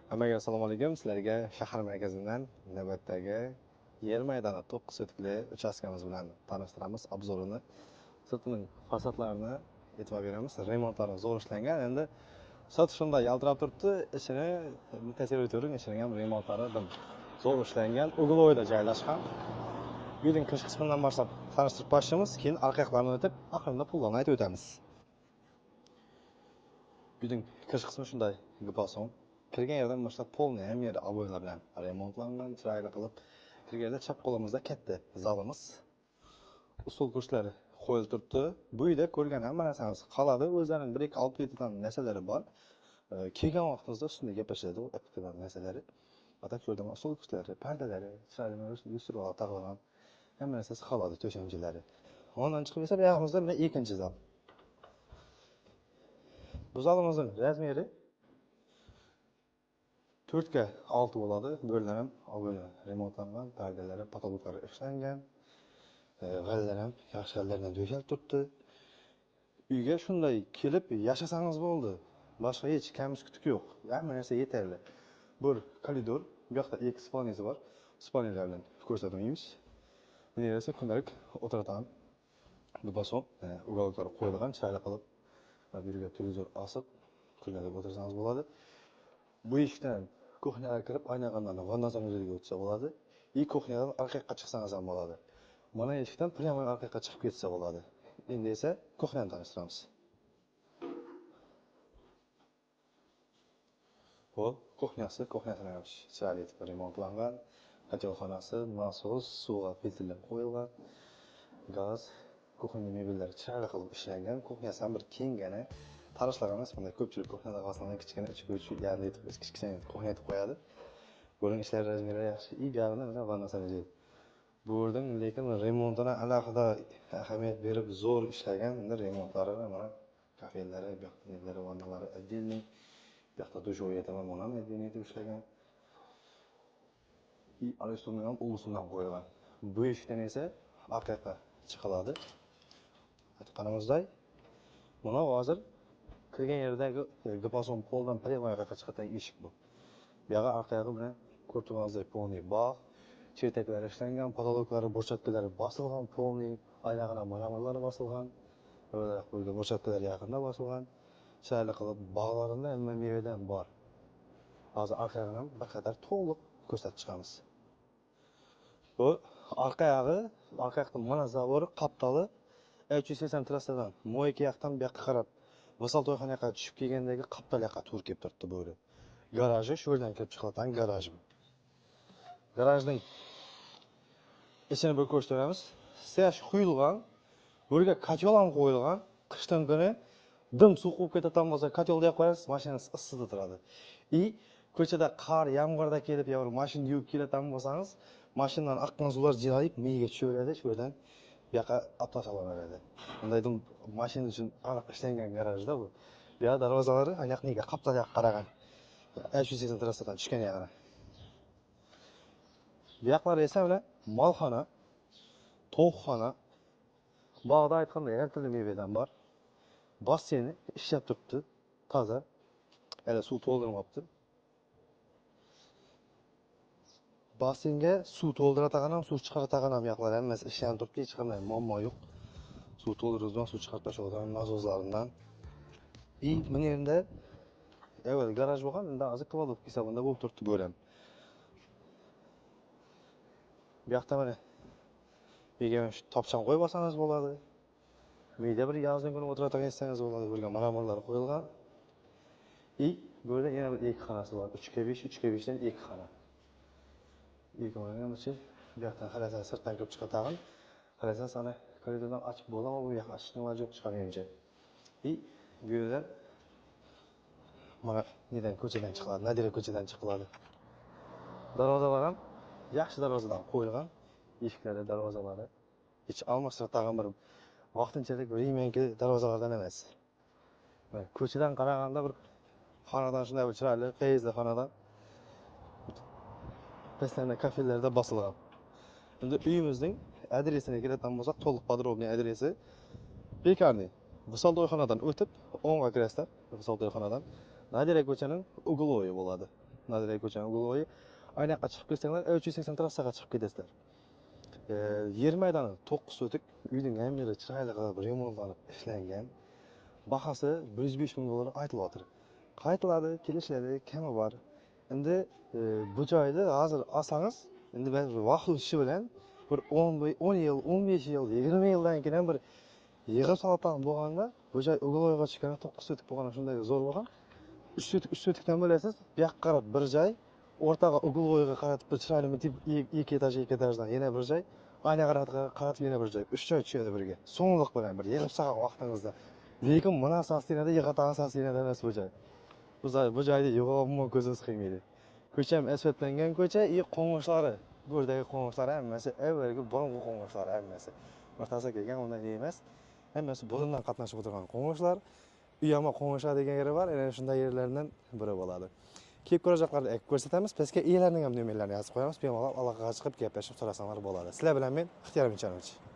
Hammaga assalomu alaykum. Sizlarga shahar markazidan navbatdagi yer maydoni 9 sotikli uchastkamiz bilan tanishtiramiz обзор ini. Sirtining fasadlarini e'tibor beramiz. Remontlari zo'r ishlangan. Endi sirti shunday yaltirab turibdi, ichini tasavvur etavering, ichining ham remontlari dim zo'r ishlangan. Угловой da joylashgan. Uyning kirish qismidan boshlab tanishtirib boshlaymiz, keyin orqa yoqlarini o'tib, oxirida pullarni aytib o'tamiz. Uyning kirish qismi shunday gipason. Kirgan yerdan boshlab полный hamma yeri обои lar bilan remontlangan, chiroyli qilib. Kirganda chap qo'limizda katta zalimiz. Ustol kursilari qo'yilib turibdi. Bu uyda ko'rgan hamma narsamiz qoladi. O'zlarining bir ikki olib ketadigan narsalari bor. Kelgan vaqtimizda ustida gaplashadi, olib ketadigan narsalari. Ata ko'rdim, ustol kursilari, pardalari, chiroyli lyustralar taqilgan. Hamma narsasi qoladi, to'shamchilari. Ondan chiqib esa bu yog'imizda mana ikkinchi zal. Bu zalimizning размер i 4ga 6 bo'ladi. Bu ham обои remontlangan, pardalari, потолок lari ishlangan. G'allar ham yaxshi g'allardan to'shalib turibdi. Uyga shunday kelib yashasangiz bo'ldi. Boshqa hech kamlik yo'q. Hamma narsa yetarli. Bir koridor, bu yoqda ikki спальня si bor. Спальня lar bilan ko'rsatmaymiz. Buni esa kundalik o'tiradigan bason, уголок lar qo'yilgan, chiroyli qilib. Bu yerga televizor osib, kundalik o'tirsangiz bo'ladi. Bu eshikdan кухня ga kirib, aynagandan vanna санузел ga o'tsa bo'ladi. И кухня dan orqa yoqqa chiqsangiz ham bo'ladi. Mana eshikdan прямо orqa yoqqa chiqib ketsa bo'ladi. Endi esa кухня ni tanishtiramiz. Bu кухня si, кухня sini ham chiroyli etib remontlangan. Котел-xonasi, nasos, suvga filtrlar qo'yilgan. Gaz, кухня mebellari chiroyli qilib ishlangan. Кухня si ham bir kenggina. Tanishlar emas, bunday ko'pchilik кухня da aslida kichkina uch yarim etib kichkina кухня etib qo'yadi. Buning ishlari размер i yaxshi. И buyog'ida mana vanna санузел. Bu yerdan lekin remontini alohida ahamiyat berib zo'r ishlagan. Endi remontlari mana kafellari, bu yoqda nelari, vannalari отдельный. Bu yoqda dushovой tomon mana ham отдельный etib ishlagan. И ana ustuni ham ustidan qo'yilgan. Bu eshikdan esa orqa yoqqa chiqiladi. Aytganimizday, mana hozir kirgan yerdagi gipason poldan прямо yoqqa chiqadigan eshik bu. Bu yog'i orqa yog'i bilan ko'rib turganingizdek полный bog', chertaklari ishlangan, потолок lari, burchatkalari bosilgan, полный oyog'ina mramorlari bosilgan, burchatkalar yaqinda bosilgan. Chiroyli qilib bog'larini hamma mevadan bor. Hozir orqa yog'ini ham bir qadar to'liq ko'rsatib chiqamiz. Bu orqa yog'i, orqa yoqda mana забор i qaptali 380 trassadan Moyka yoqdan bu yoqqa qarab Visol to'yxona yoqqa tushib kelgandagi qaptal yoqqa to'g'ri kelib turibdi bu yerda. Garaji shu yerdan kirib chiqiladigan garaj bu. Garajning ichini bir ko'rsatamiz. Sash quyilgan, bu yerga котел ham qo'yilgan. Qishdan kuni dim suv quyib ketadigan bo'lsa, котел da qo'yasiz, mashinangiz issida turadi. И ko'chada qor, yomg'irda kelib, yo bir mashina yuvib keladigan bo'lsangiz, mashinadan oqqan suvlar jilayib miyaga tushaveradi, shu yerdan bu yoqqa olib tashlanaveradi. Bunday mashina uchun aniq ishlangan garajda bu. Bu yoq darvozalari aniq nega qaptal yoqqa qaragan. 380 trassadan tushgan yog'ini. Bu yoqlar esa mana molxona, tovuqxona. Bog'da aytganda har turli mevadan bor. Basseyni ishlab turibdi, toza. Hali suv to'ldirmabdi. Basseynga suv to'ldiradigan ham, suv chiqaradigan ham yoqlar hammasi ishlanib turibdi, hech qanday muammo yo'q. Suv to'ldiradigan, suv chiqarib tashlaydigan nasoslarından. И mana yerda avval garaj bo'lgan, endi hozir кладовка hisobida bo'lib turibdi bu ham. Bu yoqda mana uyga shu topchan qo'yib olsangiz bo'ladi. Bu yerda bir yozning kuni o'tiradigan etsangiz bo'ladi. Bu yerga mramorlar qo'yilgan. И bu yerda yana bir ikki xonasi bor. 3ga 5, 3ga 5 dan ikki xona. Ikki xona bu yoqdan qarasangiz sirtdan kirib chiqadi. Qarasangiz ana koridordan ochib bo'ladimi, bu yoqqa ochishning iloji yo'q chiqarguncha. И bu yerdan mana nedan ko'chadan chiqiladi, Nadira ko'chadan chiqiladi. Darvozalar ham yaxshi darvozadan qo'yilgan. Eshiklari, darvozalari hech almashtiradigan bir vaqtinchalik временки darvozalardan emas. Mana ko'chadan qaraganda bir xonadon shunday bir chiroyli, fayzli xonadon. Pastlarda kafelerda bosilgan. Endi uyimizning adresini keladigan bo'lsak, to'liq подробный adresi Bekarniy. Visol to'yxonadan o'tib, o'ngga kirasizlar. Visol to'yxonadan Nadira ko'chaning угловой bo'ladi. Nazarboyev ko'chaning угловой. Ayni yoqqa chiqib kelsanglar, 380 trassaga chiqib ketasizlar. Yer maydoni 9 sotik, uyning hamma yeri chiroyli qilib remontlanib ishlangan. Bahasi 105 ming dollar aytilyapti. Qaytiladi, kelishiladi, kami bor. Endi bu joyda hozir olsangiz, endi ba'zi vaqt o'tishi bilan bir 10 yil, 15 yil, 20 yildan keyin ham bir yig'ib solib bo'lganda, bu joy угловой ga tushgan 9 sotik bo'lganda shunday zo'r bo'lgan. 3 sotik, 3 sotikdan bo'lasiz, bu yoqqa qarab bir joy, o'rtaga угловой ga qaratib bir chiroyli tip 2 etaj, 2 etajdan yana bir joy, ayna qaratib yana bir joy, 3 joy tushadi birga. So'nglik bilan bir yig'ib solgan vaqtingizda. Lekin mana sostenada yig'atgan sostenada emas bu joy. Bu joyda yig'ib umuman ko'zingiz qiymaydi. Ko'cha ham asfaltlangan ko'cha, и qo'ng'ishlari, bu yerdagi qo'ng'ishlar hammasi avvalgi burungi qo'ng'ishlar hammasi. O'rtasi kelgan unday emas. Hammasi burundan qatnashib o'tirgan qo'ng'ishlar. Uyama qo'ng'ishlar degan yeri bor, ana shunday yerlardan biri bo'ladi. Kelib ko'rajaqlarni aytib ko'rsatamiz, pastga egalarining ham nomerlarini yozib qo'yamiz, bemalol aloqaga chiqib gaplashib so'rasanglar bo'ladi. Sizlar bilan men Ixtiyor Michanovich.